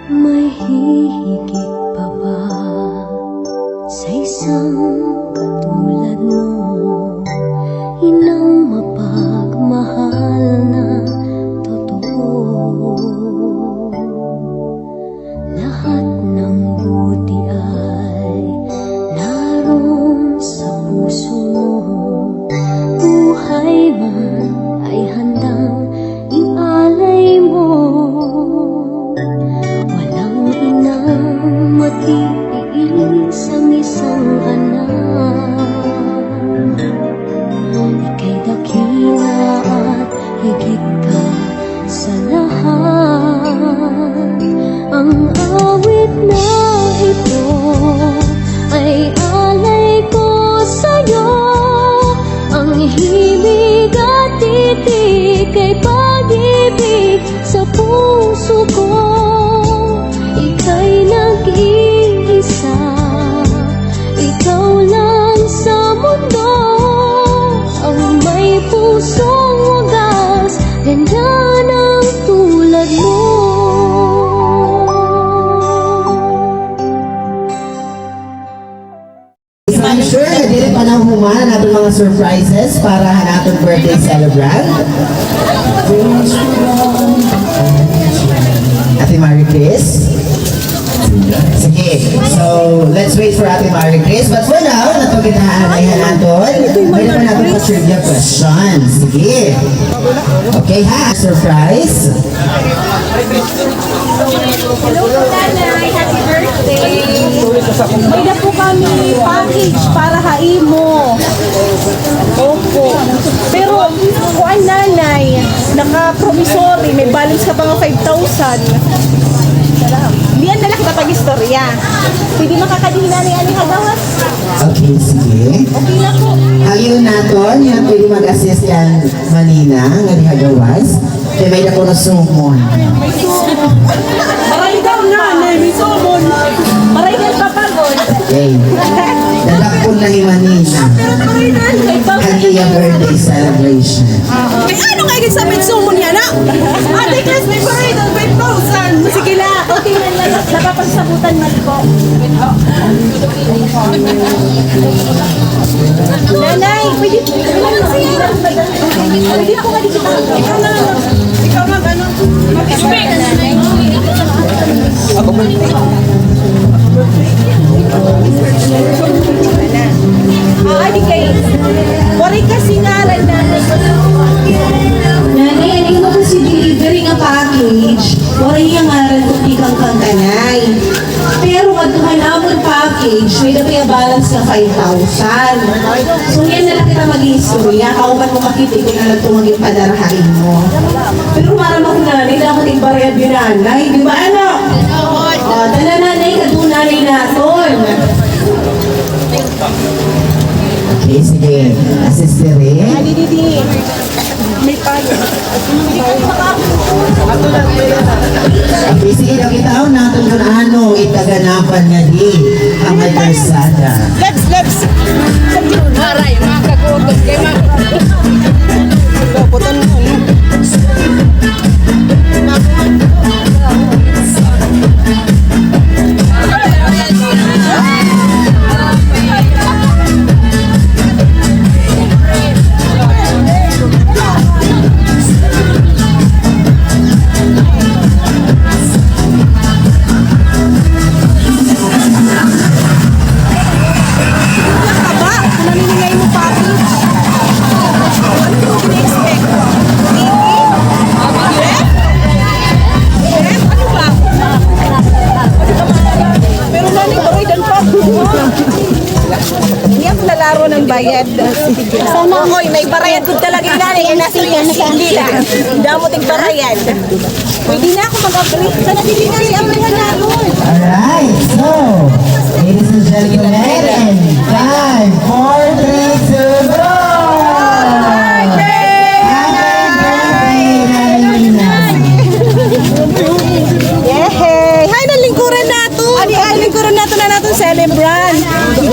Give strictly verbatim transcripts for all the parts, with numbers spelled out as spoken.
May hihigit pa ba sa isang katulad mo, inang mapagmahal na totoo? Lahat ng buti ay naroon sa puso mo. Buhay man ay handang ialay mo. Walang inang matiis ang isang anak. Ika'y dakila at higit ka sa lahat. Ang awit na ito ay alay ko sa'yo. Ang himig at titik ay pag-ibig sa puso ko. Ika'y nag-iisa, ikaw lang sa mundo ang may pusong wagas, ganda ng tulad mo. So, I'm sure nga diri pa nahuman an aton mga surprises para han aton birthday celebrant. Ate Marie Chris. Sige. So, let's wait for Ate Marie Chris. But for now, napagitaan na han aton. Pwede pa natin pa trivia questions. Sige. Okay, ha? Surprise. Hello po, Nanay. Happy birthday. May da po kami package para ha imo. Opo. Pero, kuan, Nanay, naka-promissory, may balance ka pa nga five thousand. Diyan na la kita pag-istorya. Pwede makakadto hi Nanay ani ha gawas? Okay, sige. Okay na po. Hangyo naton, nga pwede mag-assist kan Manina, nga diha gawas. Kay may-ada kuno sumon. Maray daw, Nanay, may sumon. Maray daw, papagod. Okay. Dadakpon na hi Manina. Maray daw, may papagod. An iya birthday celebration. Kay ano kay gid sa may sumon niya na? Ate Chris, may paray daw, five thousand. Sige la, okay man la, napapagsabutan man po. Nanay, pwede, pwede po nga dito. Ikaw na, ikaw mag-ano, mag-expect. Ako po. Ah, di kay, waray kasi ngaran, Nanay. Nanay, an imo kasi delivery nga package, waray iya ngaran kundi Kangkang Kanay. Pero ngadto han amon package, may-ada pa iya balance nga five thousand. So, niyan na la kita mag-iistorya. Kauban mo makita ko na la ito nga ginpadara ha imo. Pero para makunanay, dapat igbarayad ni Nanay. Di ba, anak? O, tana, Nanay, kadto Nanay naton. Okay, sige. Assist diri. Adi, didi. May palo. Okay, sige, nakita naton kun ano it kaganapan ngadi ha may karsada. Labs, labs. Aray, mga kagutom, kay mga Taba, kung naniningay mo package. Ano yung ini-expect? Baby? Chef? Chef? Ano ba? Pero nani, baridan pa. Hindi ako nalaro ng bayad. Sana. Hoy, may barayad ko talaga yung nanay. Yung nasa hindi lang. Damo tigbarayad. Pwede na ako mag-abri. Sana hindi na i-abrihan natin. Alright, so, ladies and gentlemen, in five, four, three, two, go! Happy birthday, Nanay Nina! Yehey! Hi, nalingkuran nato! Ay, nalingkuran nato na naton celebrant! Happy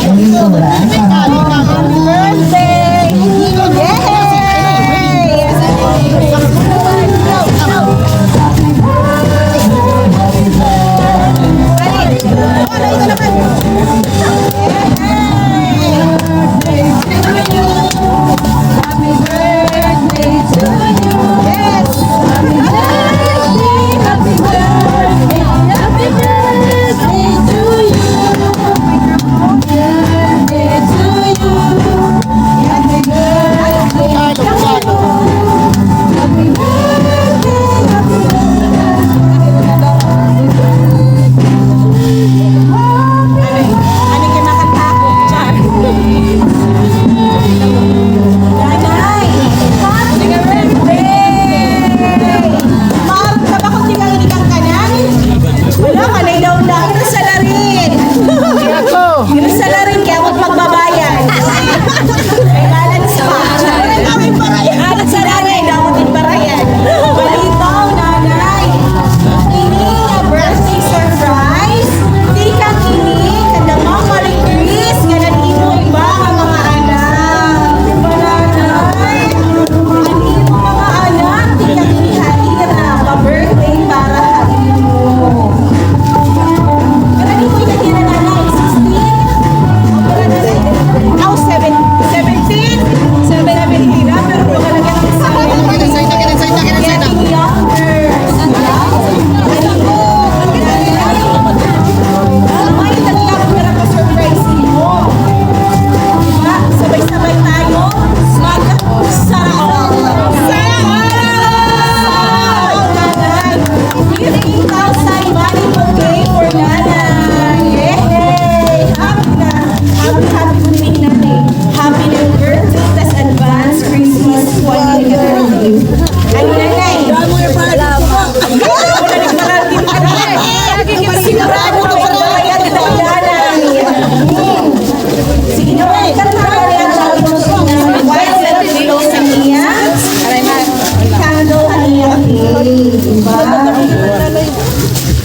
birthday! Yay!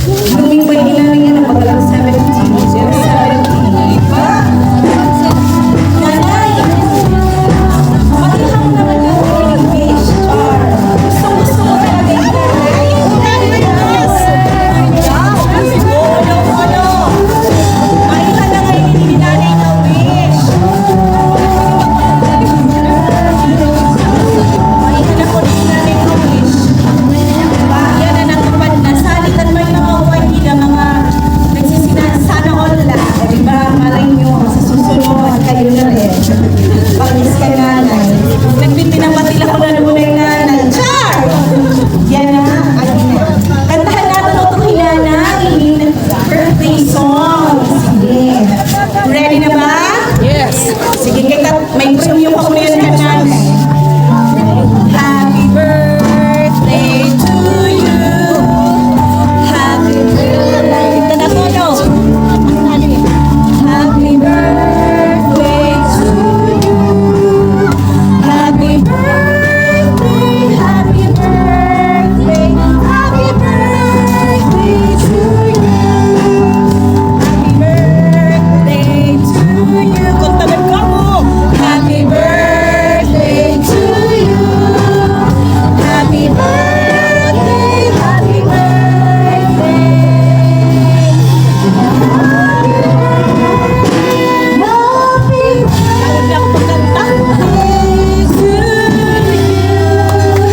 Blooming pa ini, Nanay, yana, pagka seventeen. Seventeen. Nanay, matihang naman yung wish. Gusto, gusto ko talaga yung Nanay. Ano, ano? Ay, talaga, hindi ni Nanay na wish. Ay, talaga, hindi ni Nanay na wish. Ba, yana, natupad na. Salitan mo yung mga uwan nila, mga nagsisina-, sana all na. O, di ba? Malay nyo, sa susunod, kayo na rin. Pag-miss ka, Nanay. Nagpipinapatila ko na naman ang Nanay. Char! Yana, ay, kantahan natin ito kay Nanay. Birthday song. Sige. Ready na ba? Yes. Sige, kay Tat-, may premyo pa ko ngayon kay Nanay. Happy birthday to you. Happy birthday. Ito na po, no? Happy birthday to you. Happy birthday, happy birthday, happy birthday to you. Happy birthday to you. Kanta man kamo. Happy birthday to you. Happy birthday, happy birthday. Happy birthday to you.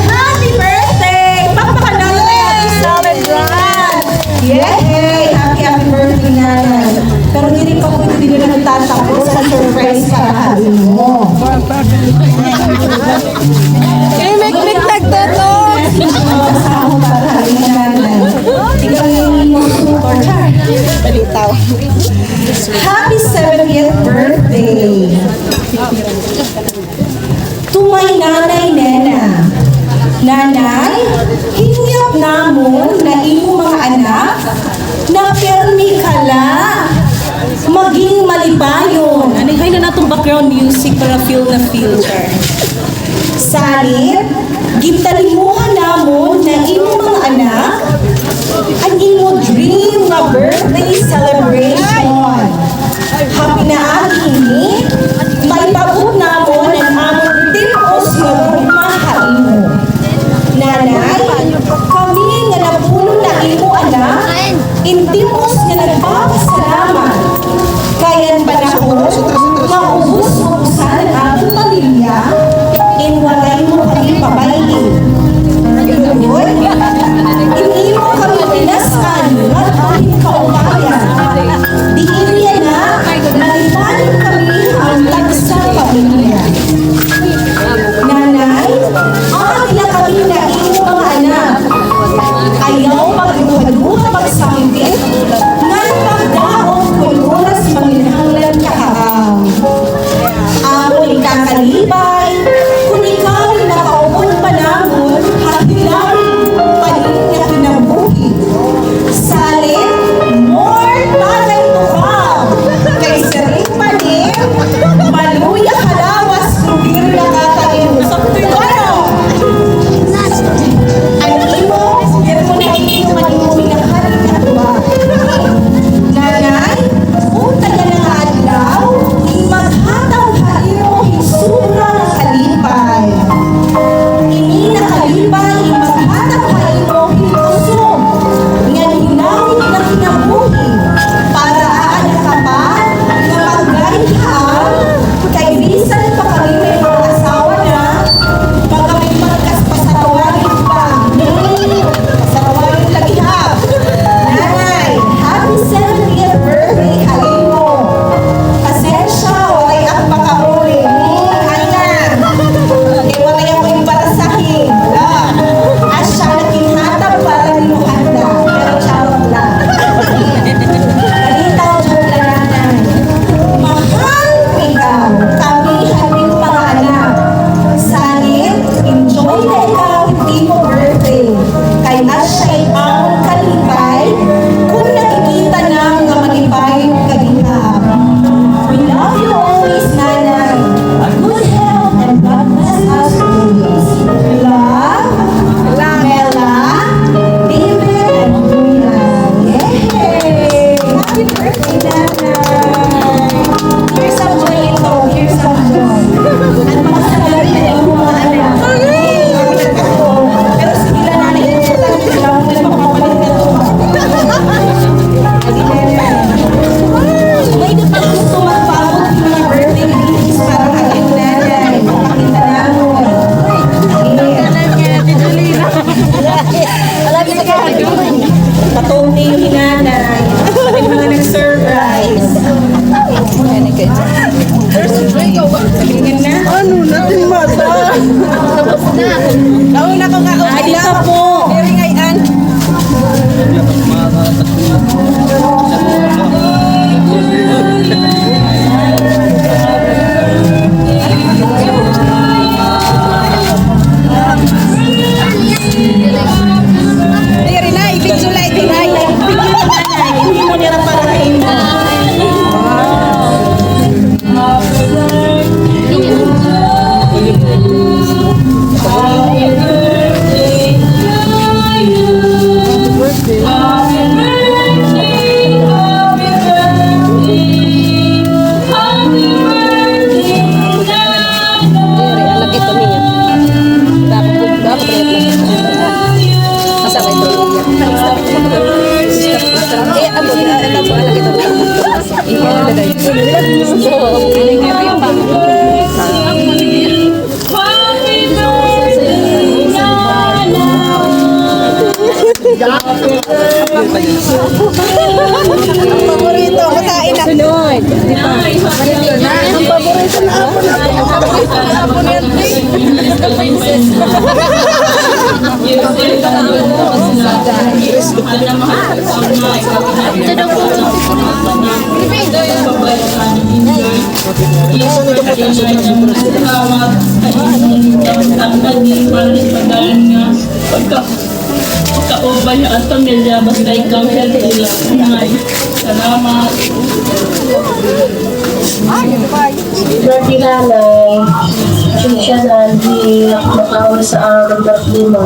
Happy birthday! Palakpakan natin kay Ate Celebrant! Yay! Happy, happy birthday, Nanay. Pero diri pa po, diri na nagtatapos. May surprise para ha imo. Kay Mikmik nagtutok. Sa ako para ha imo, Nanay. Ikaw yung imo sutor. Balitaw. Happy seventieth birthday to my Nanay Nena. Nanay, hingyap namon na imo mga anak na pirmi ka la maging malipayon. Ano, hay na natong background music para feel na feel. Salit, gintalimohan namon na imo mga anak, an imo dream nga birthday celebration. Ha pinaagi hini, maipabot namon an amon tim-os nga gugma ha imo. Nanay, kami nga napuno na imo anak, in tim-os nga nagpapasalamat. Kay an panahon nga ubos-ubosan an aton pamilya, in walay mo kami pabay-i. Lugod, in imo kami pinaskan ngadto hin kaupayan. Diin yana, nalipay kami an tagsa ka pamilya. Nanay, agi na kami nga imo mga anak. Ayaw pagduha-duha, pagsangpit, ngan pagdaog kon oras manginahanglan ka ha am. Diri na, i-video live, diri na. Hindi mo nira para imo. Ang paborito, makain na. Sunod. Ang paborito na ako na. Ito daw po. Pagka, pagkaubay at pamilya, basta ikaw healthy lang. Salamat. Birthday nanay, siya na, di makaon sa araw ng birthday mo.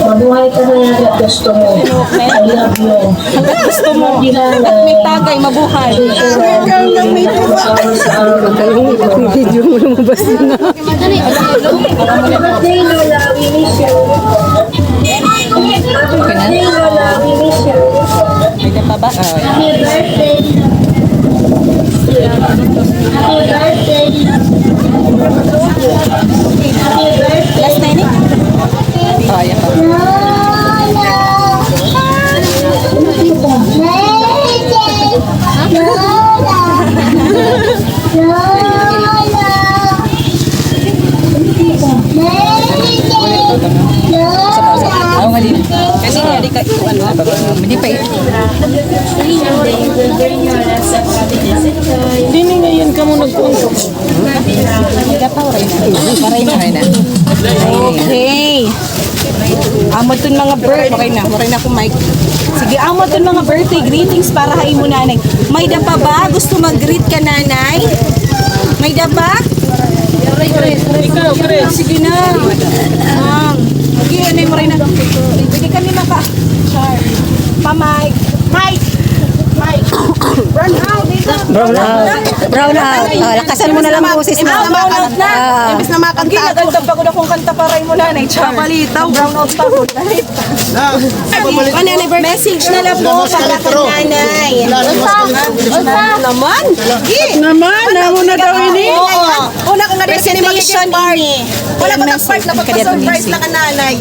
Mabuhay ka na yan at gusto mo. I love you. Gusto mo. Birthday nanay. May tagay, mabuhay. Siya na, di makaon sa araw ng birthday mo. Video mo lumabas na. Happy birthday, Lola. We miss you. Happy birthday, Lola. We miss you. Pwede pa ba? Ah. Happy birthday. Happy birthday. Happy birthday. Last na ini? Oh, ayan pa. Lola. Happy birthday. Lola. Lola. Kasi nga, di ka, ano, di pa eh. Dini ngayon kamo nagkuan. Paray na. Okay. Amo iton mga birth-, okay na, waray na akong mic. Sige, amo iton mga birthday greetings para ha imo nanay. May-ada pa ba gusto mag-greet kan nanay? May-ada pa? Ikaw, Chris. Sige na. Um, okay, ano yung waray na? Pwede kami maka-, char. Pa-mic. Mic. Mic. Brown out, dito. Brown out. Brown out. Oh, lakasan mo na lang boses mo. Imbis na makanta. Ah. Imbis na makanta. Nagkanta pa ko na kung kanta para imo nanay. Char. Balitaw. Brown out pa ko. Message na lang po para kay nanay. Naman? Naman, amo na daw ini. Oo. Una ko nga din sini mag-gift card. Wala ko nag-part na pagpa-surprise na kan nanay.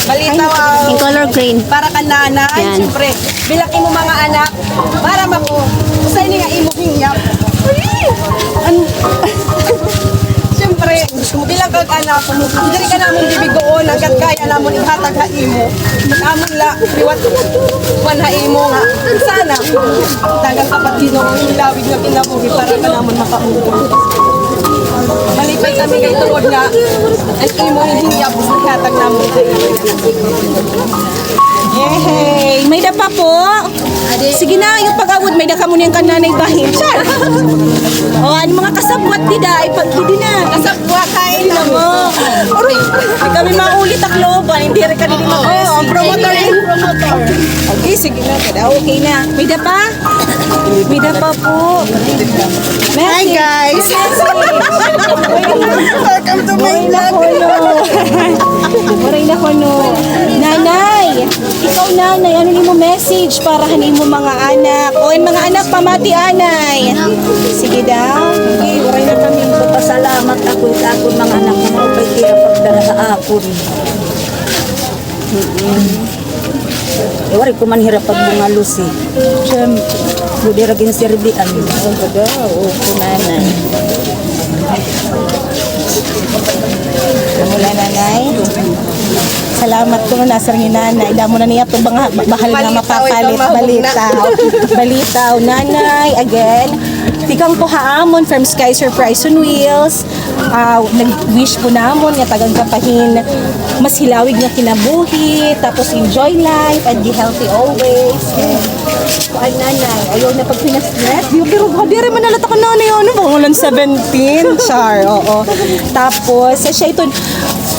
Balita, wow. In color green. Para kan nanay, siyempre. Bilang imo mga anak, para maku-, usa ini nga imo hingyap. An-, siyempre, bilang kag anak, diri ka namon bibigoon, hanggat kaya namon ihatag ha imo. Namon la, liwat man ha imo nga. Sana, dagan ka pa Ginoo, ilawig nga kinabuhi para ka namon makaubos. Malipay kami kay tungod nga, an imo hingyap, ihatag namon ha imo. Yehey! May-ada pa po. Sige na, yung pag-awod, may-ada kamo niyan kan nanay bahin. Char! O, an mga kasabwat dida, ay pag-, didi na. Kasabwat, kain na mo. Aroy, di kami maulit ak looban, hindi rin kami mag-, oo, promotor, promotor. Okay, sige na, kada, okay na. May-ada pa? May-ada pa po. Hi, guys. Welcome to my vlog. Waray na kuno. Nanay, ikaw, nanay, ano nimo message para han imo mga anak? O, an mga anak, pamati, anay. Sige daw. Okay, waray na kami. Pasalamat ako sa akon mga anak nga maupay kira pagdara ha akon. Mm-mm. Eh, waray ko man hira pagbungalos eh. Siyempre. Pwede ra ginserbian. Ano ba daw? O, kunanay. Amo la, nanay. Salamat kuno, nasir ni Nanay. Damo na niya ito, mga bahal nga mapapalit. Balitaw, balitaw. Nanay, again, tikang po ha amon from Sky Surprise on Wheels. Ah, nag-wish po namon nga tagan ka pa hin mas hilawig nga kinabuhi, tapos enjoy life and be healthy always. And kuan, Nanay, ayaw na pagpinastress. Di, pero diri man nalata ka, Nanay, ano, mga seventeen. Char, oo. Tapos, sa siya ito,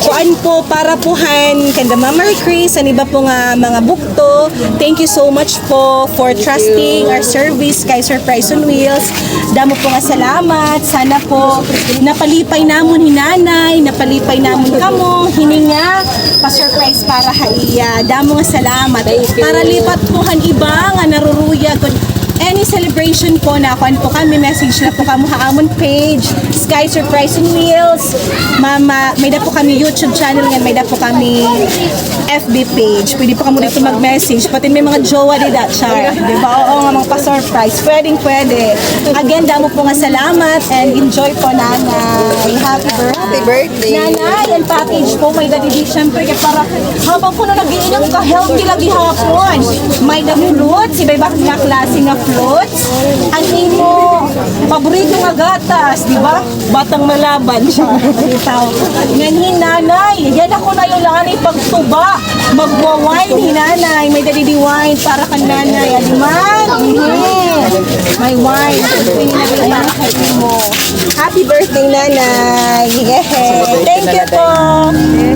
kuan po, para po han kanda Mama Chris, an iba po nga mga bukto. Thank you so much po for trusting our service kay Surprise on Wheels. Damo po nga salamat. Sana po napalipay namon hi Nanay, napalipay namon kamo hini nga pa-surprise para ha iya. Damo nga salamat. Para lipat po han iba nga naruruyag kon any celebration po, na kuan po kami, message la po kamo ha amon page, Sky Surprise on Wheels. Mama, may-ada po kami YouTube channel ngan may-ada po kami F B page. Pwede po kamo didto mag-message. Pati may mga jowa dida, char. Di ba? Oo, nga mga pa-surprise. Pwedeng pwede. Again, damo po nga salamat and enjoy po, Nanay. Happy birthday. Happy birthday. Nanay, an package po, may-ada didi, syempre, kay para habang kuno nag-iinom ka, healthy la gihapon. May-ada fruits, iba-iba nga klase nga fruits. An imo paborito nga gatas, di ba? Batang malaban siya. Bitaw. Ngan hi Nanay, yana kuno, ayaw la anay pagtuba. Magwa-wine hi Nanay. May-ada didi wine para kan Nanay. Adi man. Mhm. May wine. Pwede na rin para sa imo. Happy birthday, Nanay. Yay. Thank you po.